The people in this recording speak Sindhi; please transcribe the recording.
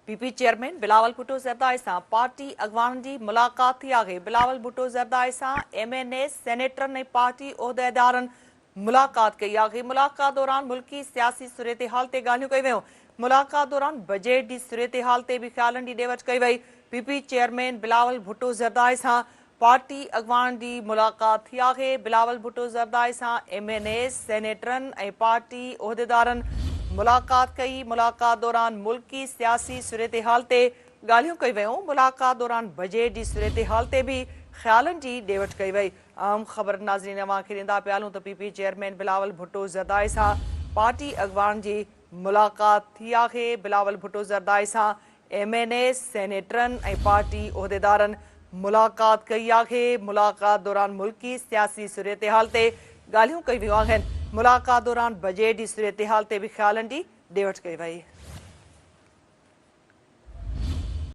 P P chairman Bilawal Bhutto Zardari سان پارٽي اڳواڻن جي ملاقات ٿي آهي. بلاول ڀٽو زرداري سان ايم اين ايز، سينيٽرن ۽ پارٽي عهديدارن ملاقات ڪئي آهي. ملاقات دوران ملڪي سياسي صورتحال تي ڳالهيون ڪيون ويون. ملاقات دوران بجيٽ جي صورتحال تي به خيالن جي ڏي وٺ ڪئي وئي. P P chairman Bilawal Bhutto Zardari سان پارٽي اڳواڻن جي ملاقات ٿي آهي. بلاول ڀٽو زرداري سان ايم اين ايز، سينيٽرن ۽ پارٽي عهديدارن ملاقات ڪئي. ملاقات دوران ملڪي سياسي صورتحال تي ڳالهيون ڪيون ويون. ملاقات دوران بجيٽ جي صورتحال تي به خيالن جي ڏي وٺ ڪئي وئي. اهم خبر ناظرين اوهان کي ڏيندا پيا هلون ته P P chairman Bilawal Bhutto Zardari سان پارٽي اڳواڻن جي ملاقات ٿي آهي. بلاول ڀٽو زرداري سان ايم اين ايز، سينيٽرن ۽ پارٽي عهديدارن ملاقات ڪئي آهي. ملاقات دوران ملڪي سياسي صورتحال تي ڳالهيون ڪيون ويون آهن. ملاقات دوران بجيٽ جي صورتحال تي به خيالن جي ڏي وٺ ڪئي وئي.